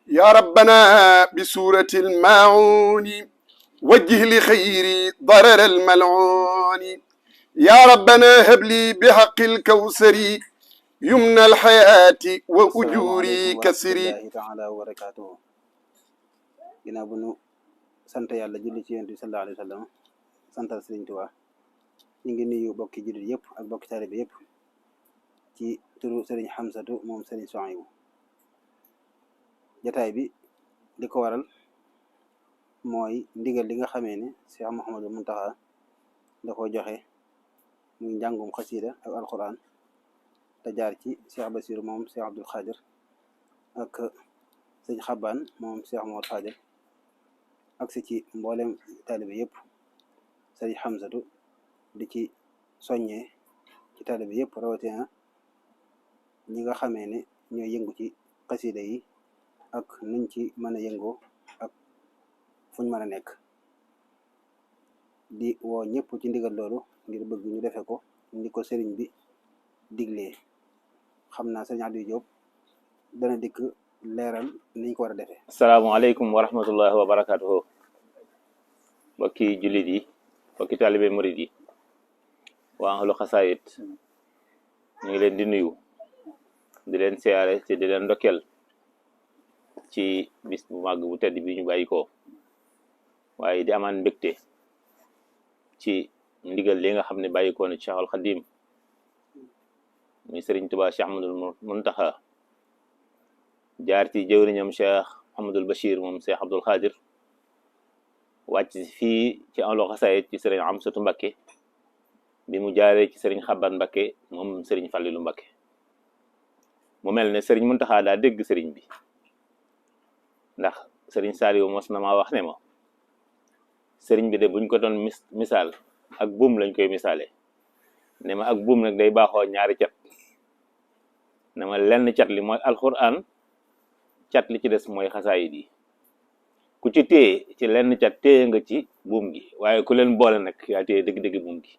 يا ربنا بسورة الماعون وجه لخيري ضرر الملعون. يا ربنا هب لي بحق الكوثر يمنى الحياة وأجوري كسري. asalaamaaleykum wa rahmatullahi taala wa barakaatuhu. ginnaaw bu nu sant yàlla julli ci yonent bi sallallahu alayhi wa sallam santal Sëriñ Tuubaa ñu ngi nuyu bokki jullit yëpp ak bokki taalibe yëpp ci turu Sëriñ Xamsatu moom Sëriñ Suhaybu. jataay bi li ko waral mooy ndigal li nga xamee ne Cheikh Mouhamadou Mountakha da ko joxe muy njàngum xasiida ak alquran te jaar ci Cheikh Bassirou moom Cheikh Abdoul Khadir ak sëñ Xabbaan moom Cheikh Mouhamadou Fadel ak si ci mboolem taalibe yëpp. Sëriñ Xamsatu di ci soññee ci taalibe yëpp rawatina ñi nga xamee ne ñooy yëngu ci xasiida yi ak nuñ ci mën a yëngoo ak fuñ mën a nekk, di woo ñëpp ci ndigal loolu ngir bëgg ñu defe ko ni ko sëriñ bi diglee. xam naa sëriñ Aliou Diop dana dikk leeral niñ ko war a defee. asalaamaaleykum wa rahmatullahi wa barakatuhu. mbokki jullit yi, mbokki taalibe murid yi, waa ahlu xasaayit ñu ngi leen di nuyu, di leen siyaare te di leen ndokkeel ci bis bu màgg bu tedd bi ñu bàyyi ko, waaye di amaan mbégte ci ndigal li nga xam ne bàyyi ko na Cheikh al Xadim muy Sëriñ Tuubaa Cheikh Ahmadul Muntaxa jaar ci jëwriñam Cheikh Ahmadul Bachir moom Cheikh Abdoul Khadir wàcc fii ci ahlu xasaayit ci Sëriñ Amsatu Mbakke bi mu jaaree ci Sëriñ Xabban Mbakke moom Sëriñ Fallilu Mbakke. mu mel ne Sëriñ Muntaxa daa dégg sëriñ bi, ndax Sëriñ Saaliwu mos na maa wax ne ma sëriñ bi de buñ ko doon misaal ak buum lañ koy misaale, ne ma ak buum nag day baaxoo ñaari cat, ne ma lenn cat li mooy alxuraan, cat li ci des mooy xasaayid yi. ku ci téye ci lenn cat téye nga ci buum gi, waaye ku leen boole nag yaa téye dëgg-dëgg buum gi.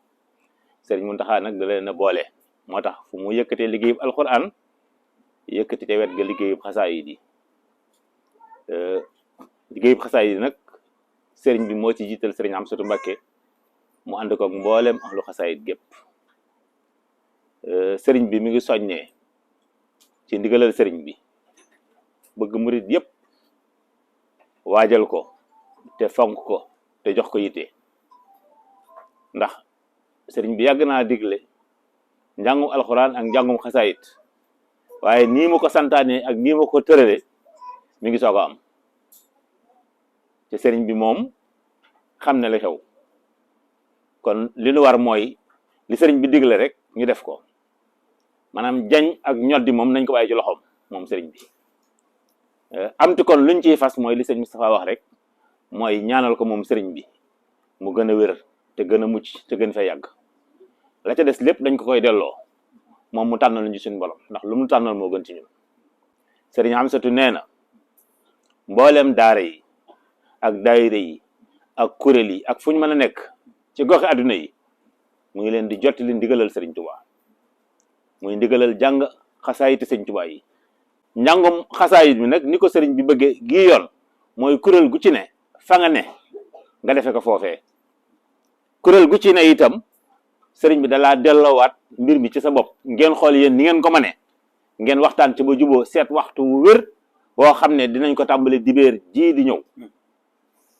Sëriñ Muntaxa nag da leen a boole, moo tax fu mu yëkkatee liggéeyub alxuraan yëkkati te wet ga liggéeyub xasaayid yi. liggéeyub xasaayid yi nag sëriñ bi moo ci jiital Sëriñ Amsatu Mbakke mu ànd ko ak mboolem ahlu xasaayid gépp. sëriñ bi mi ngi soññee ci ndigalal sëriñ bi, bëgg murit yëpp waajal ko te fonk ko te jox ko yitte, ndax sëriñ bi yàgg naa digle njàngum alxuraan ak njàngum xasaayid, waaye nii ma ko santaane ak nii ma ko tërale mi ngi soog a am. te sëriñ bi moom xam ne la xew, kon li nu war mooy li sëriñ bi digle rek ñu def ko, maanaam jañ ak ñoddi moom nañ ko bàyyi ci loxoom moom sëriñ bi. amti kon luñ ciy fas mooy li sëriñ Moustapha wax rek, mooy ñaanal ko moom sëriñ bi mu gën a wér te gën a mucc te gën fay yàgg. la ca des lépp dañ ko koy delloo moom mu tànnal ñu suñu borom, ndax lu mu tànnal moo gën ci ñun. sëriñ Amsatu nee na mbooleem daara yi ak daayira yi ak kuréel yi ak fu ñu mën a nekk ci goxi àdduna yi mu ngi leen di jottali ndigalal Sëriñ Tuubaa, muy ndigalal jàng xasaayiti Sëriñ Tuubaa yi. njàngum xasaayit bi nag ni ko sëriñ bi bëggee gii yoon mooy kuréel gu ci ne fa nga ne nga defe ko foofee. kuréel gu ci ne itam sëriñ bi dalaa delloowaat mbir mi ci sa bopp, ngeen xool yéen ni ngeen ko mënee, ngeen waxtaan ci ba juboo seet waxtu wu wér woo xam ne dinañ ko tàmbali dibéer ji di ñëw.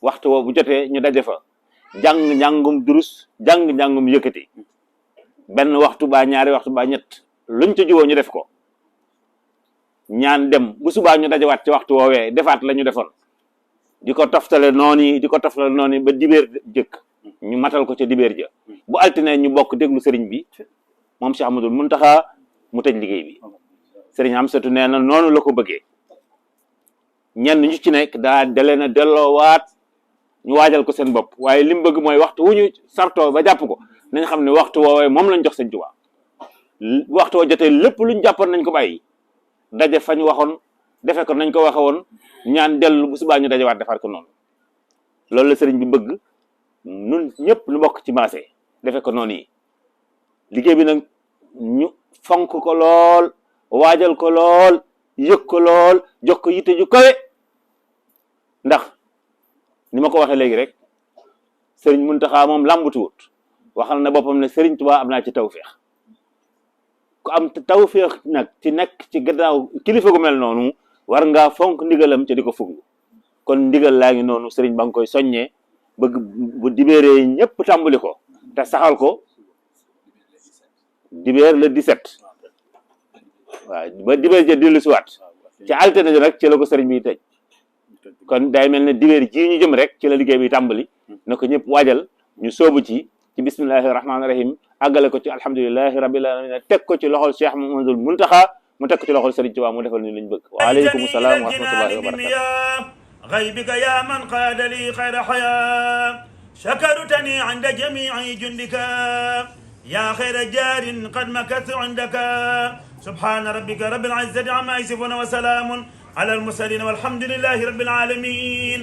waxtu woo bu jotee ñu daje fa jàng njàngum durus, jàng njàngum yëkkati, benn waxtu baa ñaari waxtu baa ñett luñ ca juboo ñu def ko, ñaan dem bu subaa ñu dajawaat ci waxtu woowee defaat la ñu defoon, di ko toftale noonu di ko toftale noonu ba dibéer jëkk ñu matal ko ca dibéer ja. bu altine ñu bokk déglu sëriñ bi moom Cheikh Ahmadul Muntaxa mu tëj liggéey bi. sëriñ Amsatu nee na noonu la ko bëggee. ñenn ñu ci nekk dalee na delloowaat ñu waajal ko seen bopp, waaye li mu bëgg mooy waxtu wu ñu sartoo ba jàpp ko nañ xam ne waxtu woowee moom lañ jox Sëriñ Tuubaa. waxtu woo jotee lépp luñ jàppoon nañ ko bàyyi, daje fañ waxoon defe ko nañ ko waxe woon, ñaan dellu bu subaa ñu dajewaat defaat ko noonu. loolu la sëriñ bi bëgg nun ñëpp lu bokk ci maase defe ko noonu yi. liggéey bi nag ñu fonk ko lool, waajal ko lool, yëg ko lool, jox ko yitte ju kawe ndax ni ma ko waxee léegi rek sëriñ Muntaxa moom làmbatuwut waxal na boppam ne sëriñ Tuubaa am naa ci tawféex ku am tawféex nag ci nekk ci gannaaw kilifa gu mel noonu war ngaa fonk ndigalam ca di ko fuglu kon ndigal laa ngi noonu sëriñ ba nga koy soññee bëgg bu dibéeree ñëpp tàmbali ko te saxal ko dibéer le 17 waaw ba dibéer ja dellu si waat ci altine ji rek ci la ko sëriñ bi tëj kon day mel ne dibéer jii ñu jëm rek ci la liggéey bi tàmbali na ko ñëpp waajal ñu soobu ci bismillahi rahmaani rahim àggale ko ci alhamdulilahi rabbil alamin teg ko ci loxol Cheikh Mouhamadoul Mountakha mu teg ko ci loxol sëriñ Tuubaa mu defal ni lañ bëgg waaleykum salaam wa rahmatullahi wa barakatu غيبك يا من قاد لي خير حياة شكرتني عند جميع جندك يا خير جار قد مكثت عندك سبحان ربك رب العزة عما يصفون وسلام على المرسلين والحمد لله رب العالمين